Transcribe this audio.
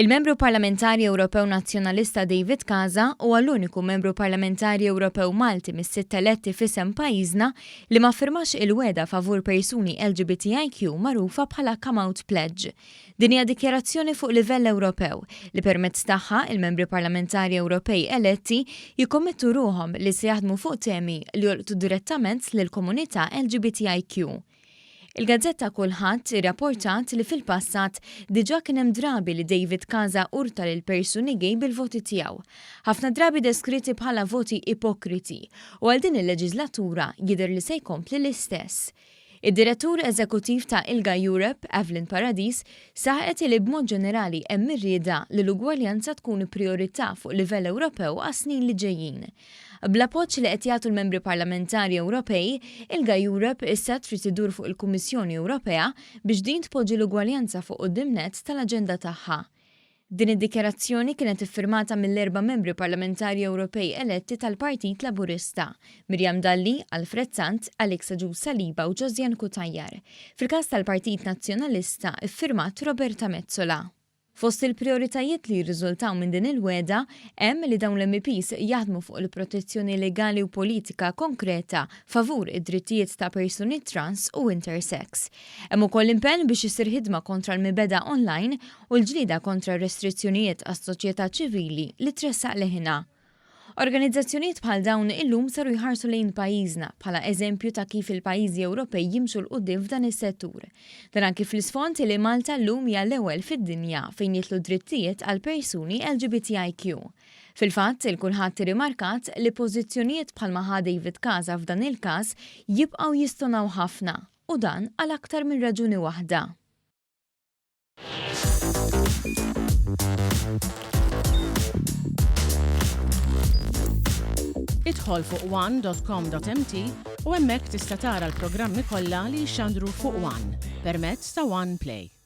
Il-Membru Parlamentari Ewropew Nazzjonalista David Casa huwa l-uniku Membru Parlamentari Ewropew Malti mis-sitt eletti f'isem pajjiżna li ma ffirmax il-wegħda favur persuni LGBTIQ magħrufa bħala Come Out Pledge. Din hija dikjarazzjoni fuq livell Ewropew li permezz tagħha il-Membri Parlamentari Ewropej eletti jikkommettu ruħhom li se jaħdmu fuq temi li jolqtu direttament lill-komunità LGBTIQ. Il-gazzetta Kullħadd irrapportat li fil-passat diġà kien hemm drabi li David Casa urta lil persuni gay bil-voti tiegħu. Ħafna drabi deskritti bħala voti ipokriti u għal din il-leġiżlatura jidher li se jkompli l-istess. Id-Direttur Eżekuttiv ta' ILGA Europe, Evelyn Paradis, saħqet li b'mod ġenerali hemm ir-rieda li l-ugwaljanza tkun prijorità fuq livell Ewropew għas-snin li ġejjin. Bl-appoġġ li qed jagħtu l-Membri Parlamentari Ewropej, ILGA Europe issa trid iddur fuq il-Kummissjoni Ewropea biex din tpoġġi l-ugwaljanza fuq quddiem nett tal-aġenda tagħha. Din id-dikjarazzjoni kienet iffirmata mill-erba' Membri Parlamentari Ewropej eletti tal-Partit Laburista, Miriam Dalli, Alfred Sant, Alex Agius Saliba u Josianne Cutajar. Fil-każ tal-Partit Nazzjonalista, iffirmat Roberta Metsola. Fost il-prijoritajiet li jirriżultaw minn din il-wegħda hemm li dawn l-MEPs jaħdmu fuq il-protezzjoni legali u politika konkreta favur id-drittijiet ta' persuni trans u intersex. Hemm ukoll impenn biex issir ħidma kontra l-mibegħda online u l-ġlieda kontra r-restrizzjonijiet għas-soċjetà ċivili li tressaq leħinha. Organizzazzjonijiet bħal dawn illum saru jħarsu lejn pajjiżna bħala eżempju ta' kif il-pajjiżi Ewropej jimxu 'l quddiem f'dan is-settur. Dan anki fl-isfond li Malta llum hija l-ewwel fid-dinja fejn jidħlu d-drittijiet għal persuni LGBTIQ. Fil-fatt, il-kulħadd irrimarkat li pożizzjonijiet bħalma ħa David Casa f'dan il-każ jibqgħu jistonaw ħafna u dan għal aktar minn raġuni waħda. Idħol fuq one.com.mt u hemmhekk tista' tara l-programmi kollha li jixxandru fuq One permezz ta' One Play.